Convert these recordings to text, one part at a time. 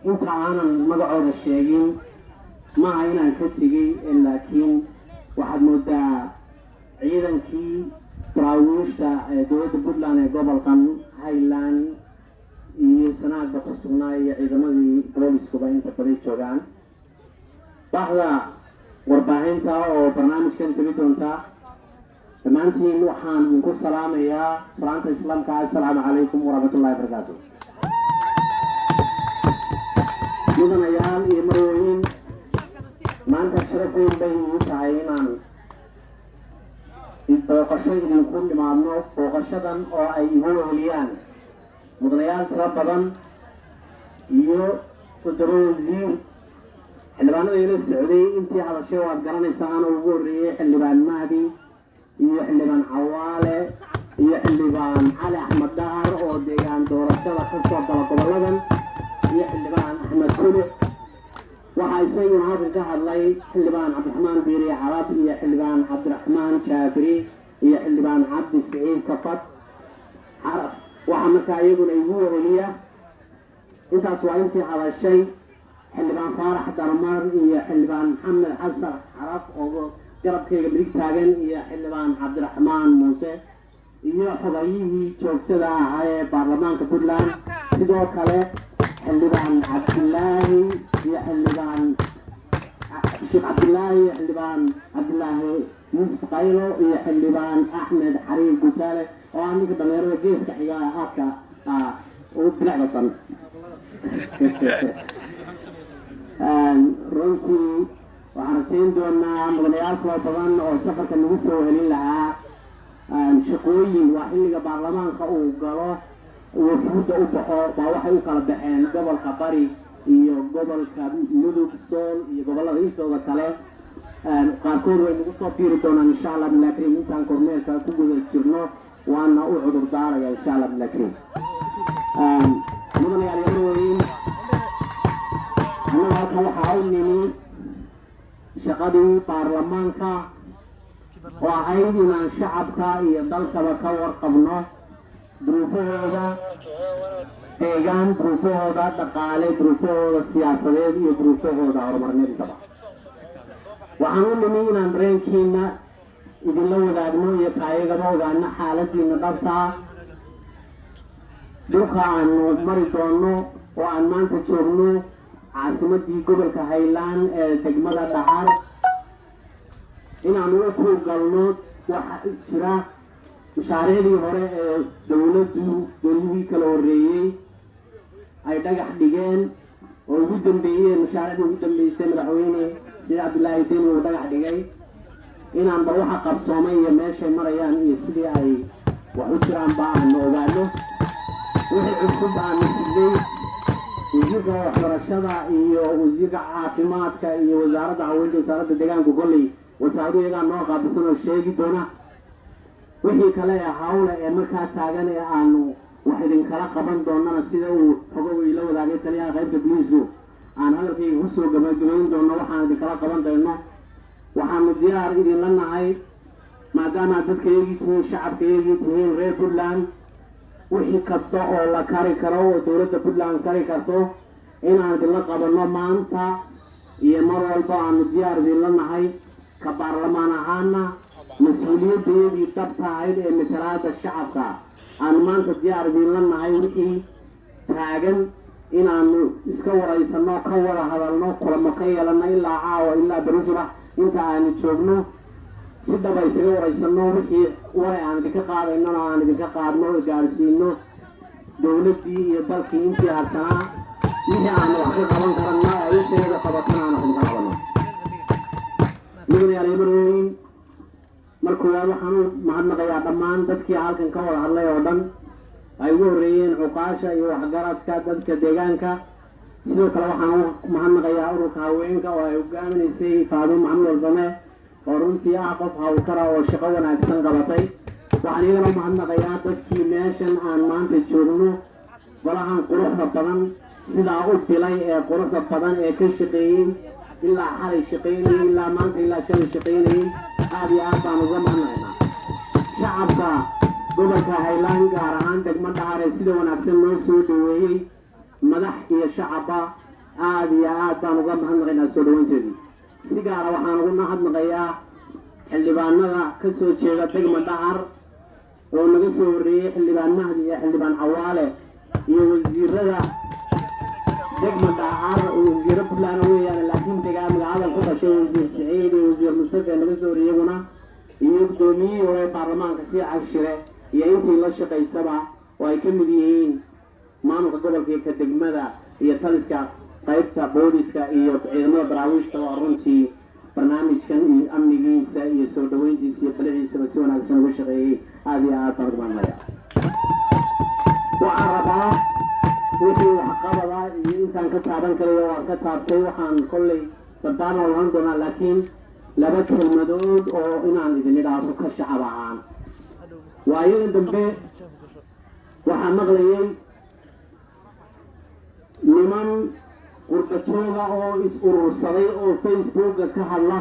Inta aanan magacooda sheegin, maaha inaan ka tegey, laakiin waxaad moodaa ciidankii daraawiishta ee dowladda Puntland ee gobolkan Highland iyo Sanaagba ku sugnaa iyo ciidamadii booliskuba inta baday joogaan. Bahda warbaahinta oo barnaamijkan tegi doonta, dhammaantiin waxaan idinku salaamayaa salaanta Islaamka: assalaamu calaykum waraxmatullahi barakaatu. Mudanayaal iyo marwooyin, maanta sharaf weyn bay igu tahay inaan booqasho idinku nimaadno, booqashadan oo ay igu weheliyaan mudanayaal tiro badan iyo 7 wasiir. Xildhibaanada ila socday intii hadashay waad garanaysaa, anoo ugu horreeyey Xildhibaan Mahdi iyo Xildhibaan Cawaale iyo Xildhibaan Cali Axmed Dahar oo deegaan doorashada ka soo gala gobolladan, iyo Xildhibaan Axmed Kuluc. Waxaa isaguna halkan ka hadlay Xildhibaan Cabdiraxmaan Biiri Carab iyo Xildhibaan Cabdiraxmaan Jaabiri iyo Xildhibaan Cabdi Siciid Kafad Xaraf. Waxaa markaa iyaguna igu weheliya, intaas waa intii hadashay, Xildhibaan Faarax Darmar iyo Xildhibaan Maxamed Xasan Xaraf oo garabkayga midig taagan, iyo Xildhibaan Cabdiraxmaan Muuse, iyo xogayihii joogtada ahaa ee baarlamaanka Puntland, sidoo kale Xildhibaan Cabdilaahi iyo Xildhibaan Sheekh Cabdilaahi iyo Xildhibaan Cabdilaahi Yuusuf Qaylo iyo Xildhibaan Axmed Xariir Gutaale oo ah ninka dhalinyarada geeska xiga aadka ugu bilicdasan. Runtii waxaan rajayn doonaa mudanayaal kaloo badan oo safarka nagu soo helin lahaa shaqooyin. Waa xilliga baarlamaanka uu galo wafuudda u baxo baa waxay u kala baxeen gobolka Bari iyo gobolka Mudug, Sool iyo gobollada intooda kale. Qaarkood way nagu soo biiri doonaan, insha Allah bilakrim, intaan kormeerka ku guda jirno, waana u cudur daaraya, insha Allah bilakrim. Mudanayaal iyo marweyn, annagu halkan waxaa u nimi shaqadii baarlamaanka oo ahayd inaan shacabka iyo dalkaba ka warqabno, duruufahooda deegaan, duruufahooda dhaqaale, duruufahooda siyaasadeed iyo duruufahooda horumarineed intaba. Waxaan u nimi inaan dareenkiina idinla wadaagno iyo taayagaba ogaano xaaladiina dhabtaa. Dhulka aanu mari doono oo aan maanta joogno caasimadii gobolka Highland ee degmada Dhahar, inaanu u kuugalno waxa jira, mashaariicdii hore ee dowladdu, dowladihii kala horreeyey ay dhagax dhigeen oo ugu dambeeyeen mashaariicdii ugu dambeysay Madaxweyne Sida Cabdillaahi Deni uu dhagax dhigay, inaan bal waxa qabsoomay iyo meeshay marayaan iyo sidii ay wax u jiraanba aanu ogaano. Wixii cusub aanu sidnay, wasiirka waxbarashada iyo wasiirka caafimaadka iyo wasaaradda haweenka, wasaaradda deegaanku, kolley wasaaradu iyagaa noo qaabilsan oo sheegi doona. Wixii kale ee hawle ee markaa taagan ee aanu wax idinkala qaban doonana, sida uu xogow ila wadaagay taliyaha qaybta boliisku, aan hadalkayga kusoo gabagabayn doono waxaan idinkala qaban doono. Waxaanu diyaar idinla nahay, maadaama dadkayagii tihiin, shacabkayagii tihiin reer Puntland, wixii kasta oo la kari karo oo dowladda Puntland kari karto inaan idinla qabanno. Maanta iyo mar walba aanu diyaar idinla nahay. Ka baarlamaan ahaana mas-uuliyaddayadii dhabta ahayd ee matalaada shacabka aanu maanta diyaar idinla nahay, wixii taagan inaanu iska waraysano, ka wada hadalno, kulamo ka yeelano ilaa caawa ilaa beri subax inta aanu joogno, si dhaba isaga waraysano. Wixii waray aan idinka qaadaynona aan idinka qaadno, gaarsiino dowladdii iyo dalkii intii harsanaa. Wixii aanu wax ka qaban karanno ay isheeda qabatana aan wax idinka qabano. Mudanayaal iyo marwooyin, mar koowaad waxaan u mahadnaqayaa dhammaan dadkii halkan ka wada hadlay oo dhan, ay ugu horreeyeen cuqaasha iyo waxgaradka dadka deegaanka. Sidoo kale waxaan u mahadnaqayaa ururka haweenka oo ay hogaaminaysay Faadumo Maxamed Warsame, oo runtii ah qof hawlkara oo shaqo wanaagsan qabatay. Waxaan iyagana u mahadnaqayaa dadkii meeshan aan maanta joogno, golahan quruxda badan sidaa u bilay ee quruxda badan ee ka shaqeeyey, ilaa xalay shaqaynayey, ilaa maanta, ilaa shalay shaqaynayey. Aada iyo aad baan uga mahadnaqaynaa shacabka gobolka Highland, gaar ahaan degmo Dhahar, ee sida wanaagsan loo soo dhaweeyey, madax iyo shacabba. Aada iyo aad baan uga mahadnaqaynaa soo dhaweynteedii. Si gaara waxaan ugu mahadnaqayaa xildhibaanada ka soo jeeda degma Dhacar oo naga soo horreeyey, Xildhibaan Mahdi iyo Xildhibaan Cawaale, iyo wasiirada degma Dhacar oo wasiiro Puntland weeyaan, laakiin degaa magacadan ku dhashay, Wasiir Siciid iyo Wasiir Mustafa ee naga soo horreeyey iyaguna, iyo guddoomiyihii hore baarlamaanka si Cagshire iyo intii la shaqaysaba, oo ay ka mid yihiin maamulka gobolka iyo ka degmada iyo taliska qaybta booliska iyo ciidamada daraawiishta, oo runtii barnaamijkan iyo amnigiisa iyo soo dhaweyntiisa iyo baliciisaba si wanaagsan uga shaqeeyey. Aada iyo aad baan ugu mahadnaqaya. Waxaan rabaa wixii waxqabada iyo intaan ka taaban karayo waan ka taabtay. Waxaan kollay dardaaran oran doonaa, laakiin laba kelmadood oo inaan idin idhaahdo ka shacab ahaan. Waayada dambe waxaan maqlayay niman qurbatooga oo is urursaday oo Facebooka ka hadla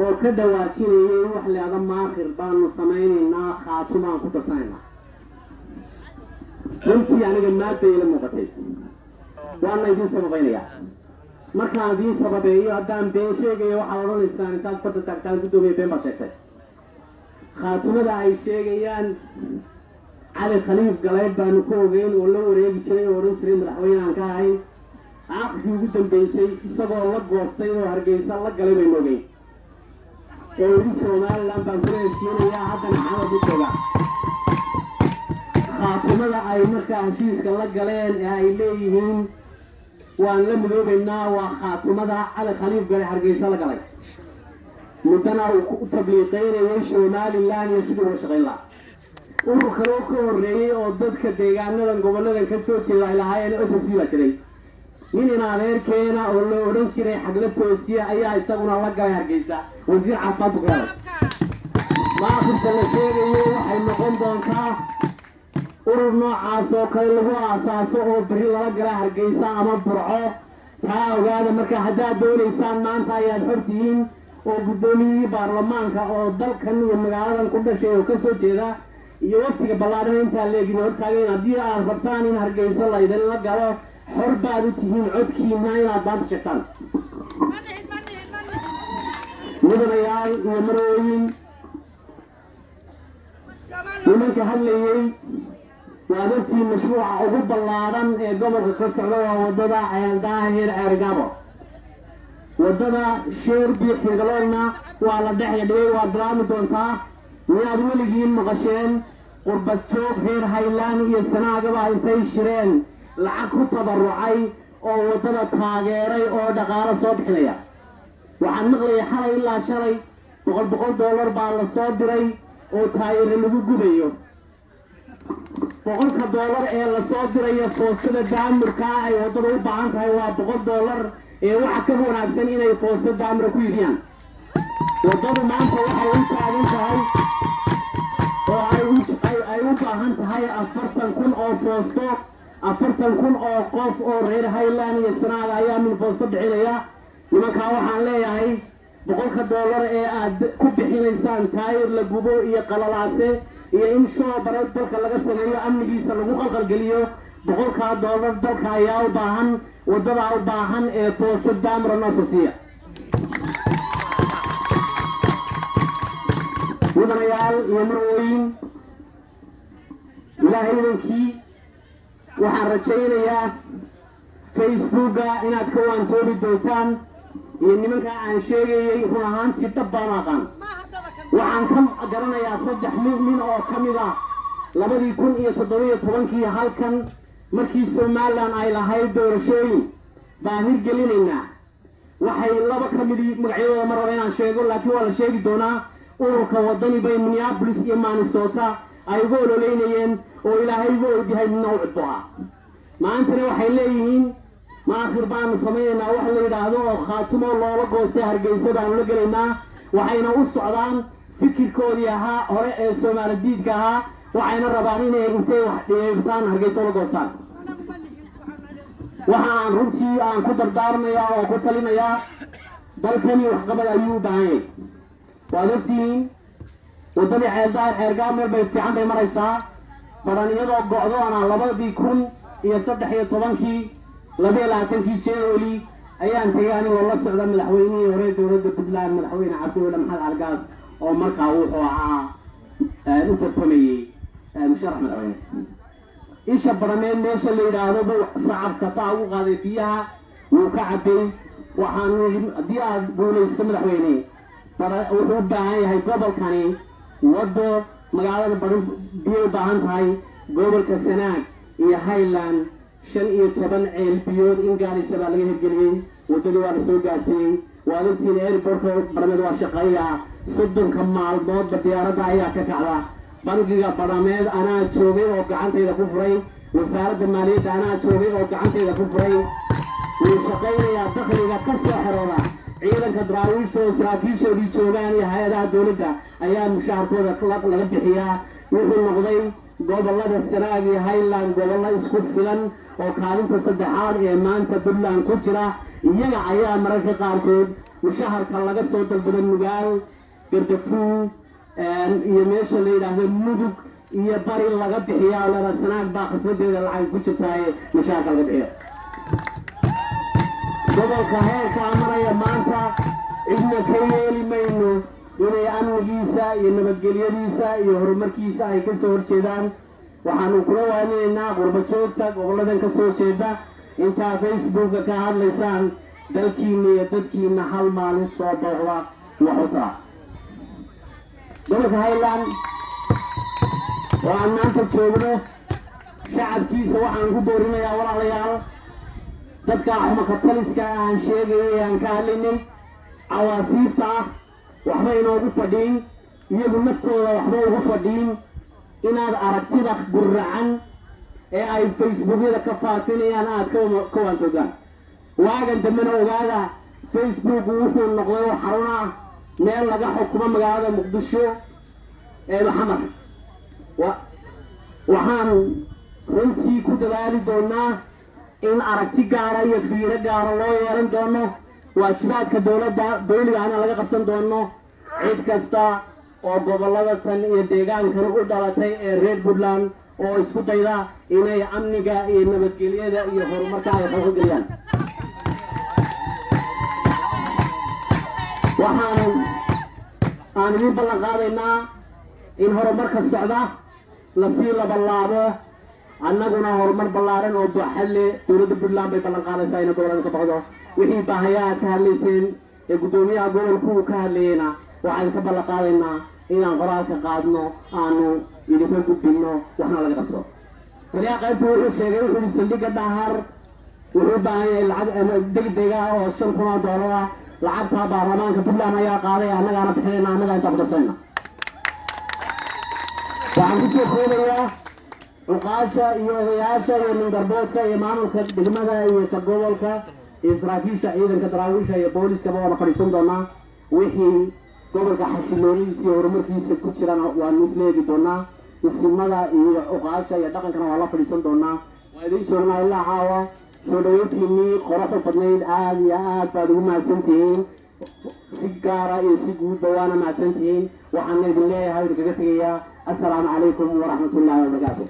oo ka dhawaajinayay wax leeda Maakhir baanu samaynaynaa, Khaatumaan ku darsanaynaa. Runtii aniga maadday ila muuqatay, waana idiin sababaynayaa. Markaan idiin sababeeyo, haddaan been sheegayo, waxaad odhanaysaan intaad farta taagtaan, "Guddoomiya, been baad sheegtay." Khaatumada ay sheegayaan, Cali Khaliif Galeyd baanu ku ogeyn oo la wareegi jiray oo odhan jiray madaxweyneaan ka ahayn. Aakhirkii ugu dambeysay isagoo la goostay oo Hargeysa la galay baynu ogeyn, oo yidhi Somaliland baan kula heshiinayaa, haddana xamar ku joogaa. Khaatumada ay markaa heshiiska la galeen ee ay leeyihiin waan la midoobaynaa waa khaatumada Cali Khaliif Gale Hargeysa la galay, muddana uu u tabliiqaynayay Somaliland iyo sidii uga shaqayn lahaa. Urur kaloo ka horreeyey oo dadka deegaanadan gobolladan ka soo jeeda ay lahaayeen SSC baa jiray. Nin in adeerkeena oo la odhan jiray Xagla Toosiye ayaa isaguna la galay Hargeysa, wasiir caafimaad buu ka helay. Maakhirka la sheegayo waxay noqon doontaa urur noocaas oo kale lagu aasaaso oo berri lala gala Hargeysa ama Burco. Taa ogaada. Marka haddaad doonaysaan, maanta ayaad xor tihiin oo guddoomiyihii baarlamaanka oo dalkan iyo magaaladan ku dhashay oo ka soo jeeda iyo waftiga ballaadhan intaa leegin hortaagayn. Haddii aad rabtaan in Hargeysa laydinla galo, xor baad u tihiin codkiina inaad maanta sheegtaan. Mudanayaal iyo marooyin, nimanka hadlayey waad ogtiin, mashruuca ugu ballaadhan ee gobolka ka socda waa waddada Ceeldaahir Ceergabo. Waddada Sheerbi Xingaloolna waa la dhex dhigay, waa bilaabmi doontaa. Miyaad weligiin maqasheen qurbas joog reer Haylaan iyo Sanaagaba intay shireen lacag ku tabarucay oo waddada taageeray oo dhaqaalo soo bixinaya? Waxaan maqlayay xalay ilaa shalay $100 baa la soo diray oo taayiro lagu gubayo. $100 ee lasoo dirayo, foostada daamurkaa ay waddada u baahan tahay waa $100, ee waxa ka wanaagsan inay foosto daamura ku iibiyaan. Waddadu maanta waxay u taagan tahay oo ay u baahan tahay 40,000 oo foosto. 40,000 oo qof oo reer Highland iyo Sanaaga ayaa min foosto bixinaya. Nimankaa waxaan leeyahay, $100 ee aad ku bixinaysaan taayir la gubo iyo qalalaase iyo in shoobare dalka laga sameeyo, amnigiisa lagu qalqalgeliyo, $100 dalka ayaa u baahan, waddadaa u baahan, ee foosto daamra noo soo siiya. Mudanayaal iyo marwooyin, Ilaahay idankii waxaan rajaynayaa Facebooka inaad ka waantoobi doontaan iyo nimanka aan sheegayey. Run ahaantii dhab baanu aqaan, waxaan ka garanayaa saddex nin oo ka mid ah 2017-kii halkan markii Somaliland ay lahayd doorashooyin baan hirgelinaynaa. Waxay laba ka midii, magacyadooda ma raba inaan sheego, laakiin waa la sheegi doonaa, ururka Wadani bay Minneapolis iyo Minnesota ay uga ololeynayeen oo Ilaahay uga ogyahay midna u cudbo ah. Maantana waxay leeyihiin Maakhir baanu samaynaynaa wax la yidhaahdo oo Khaatumo loola goostay Hargeysa baanu la gelaynaa. Waxayna u socdaan fikirkoodii ahaa hore ee Soomaali diidka ahaa. Waxayna rabaan inay intay wax dhiibtaan Hargeysa ula goostaan. Waxa aan runtii aan ku dardaarmayaa oo ku talinayaa, dalkani waxqabad ayuu u baahan yahay. Waad ogtihiin, waddadii Ceeldaar Ceergaab meel bay fiican bay maraysaa badan, iyadoo go'doona 2013-kii 22-kii January ayaan tegay anigoo la socda madaxweynihii hore dowladda Puntland, Madaxweyne Cabdiweli Maxamed Algaas, oo markaa wuxuu ahaa u tartamayey musharax madaxweyne. Isha Barameed meesha la yidhaahdo buu sacabka saa ugu qaaday, biyaha wuu ka cabay. Waxaanu yidhi, haddii aad guulaysto madaxweyne, wuxuu u baahan yahay gobolkani waddo, magaalada Baran biyo u baahan tahay. Gobolka Sanaag iyo Highland 15 ceel biyood in gaadhaysa baa laga hirgeliyey, waddadii waa la soo gaadhsiiyey. Waad ogtiin, airportka Barameed waa shaqeeyaa, 30-ka maalmoodba diyaaradda ayaa ka kacda. Bangiga Barameed anaa joogay oo gacantayda ku furay, wasaaradda maaliyadda anaa joogay oo gacantayda ku furay, wuu shaqaynayaa. Dakhliga ka soo xerooda ciidanka daraawiishta oo saraakiishoodii joogaan iyo hay-adaha dowladda ayaa mushaharkooda laga bixiyaa. Wuxuu noqday gobollada Sanaag iyo Highland gobollo isku filan oo kaalinta saddexaad ee maanta Puntland ku jira. Iyaga ayaa mararka qaarkood mushaharka laga soo dalbado Nugaal, Gardafuu iyo meesha la yidhaahdo Mudug iyo Bari laga bixiyaa, lada Sanaag baa khasnadeeda lacag ku jirtaaye mushaharka laga bixiya. Gobolka heerkaa maraya maanta, cidna ka yeeli mayno inay amnigiisa iyo nabadgelyadiisa iyo horumarkiisa ay ka soo horjeedaan. Waxaanu kula waaninaynaa qurba joogta gobolladan ka soo jeeda, intaa Facebooka ka hadlaysaan, dalkiina iyo dadkiina hal maalin soo booqda waxutaa. Gobolka Highland oo aan maanta joogno shacabkiisa waxaan ku boorinayaa, walaalayaal, dadka axmakataliska aan sheegayay, aan ka hadlaynay, cawaasiifta ah, waxba inoogu fadhiin, iyagu naftooda waxba ugu fadhiin, inaad aragtida guracan ee ay Facebookyada ka faafinayaan aad ka waantoogaan. Waagan dambena ogaada, Facebook wuxuu noqday oo xarun ah meel laga xukumo magaalada Muqdisho ee Xamar. Waxaan runtii ku dadaali doonaa in aragti gaara iyo fiiro gaara loo yeelan doono waajibaadka dowladda dawliga ahna laga qabsan doono cid kasta oo gobollada tan iyo deegaankan u dhalatay ee reer Puntland oo isku dayda inay amniga iyo nabadgelyada iyo horumarka ay xooga geliyaan. Waxaanu aan idiin ballan qaadaynaa in horumarka socda lasii labalaabo, annaguna horumar ballaaran oo baaxad leh dowladda Puntland bay ballan qaadaysaa inay gobollada ka baxdo. Wixii baahayaa aad ka hadlayseen ee guddoomiyaha gobolku uu ka hadlayeyna, waxaan ka ballan qaadaynaa inaan qoraalka qaadno, aanu idinka gudbinno, waxna laga qabto. Taliyaha qaybtu wuxuu sheegay, wuxuu yihi saldhigga Dhahar wuxuu u baahan yahay lacag degdeg ah oo $5,000 ah. Lacagtaa baarlamaanka Puntland ayaa qaaday, annagaana bixinayna, annagaa intaa ku darsayna. Waxaan kusoo koobayaa cuqaasha iyo odayaasha iyo ningarboodka iyo maamulka degmada iyo ka gobolka iyo saraakiisha ciidanka daraawiisha iyo booliskaba waana fadhiisan doonaa. Wixii gobolka xasiloonidiisa iyo horumarkiisa ku jirana waanu isla eegi doonaa. Isimada iyo cuqaasha iyo dhaqankana waa la fadhiisan doonaa. Waa idin joognaa ilaa caawa. Soo dhaweyntiinii qoraxu badnayd aada iyo aad baad ugu mahadsantihiin, si gaara iyo si guudba waana mahadsantihiin. Waxaana idin leeyahay, idinkaga tegayaa, assalaamu calaykum waraxmat ullaahi wabarakaatu.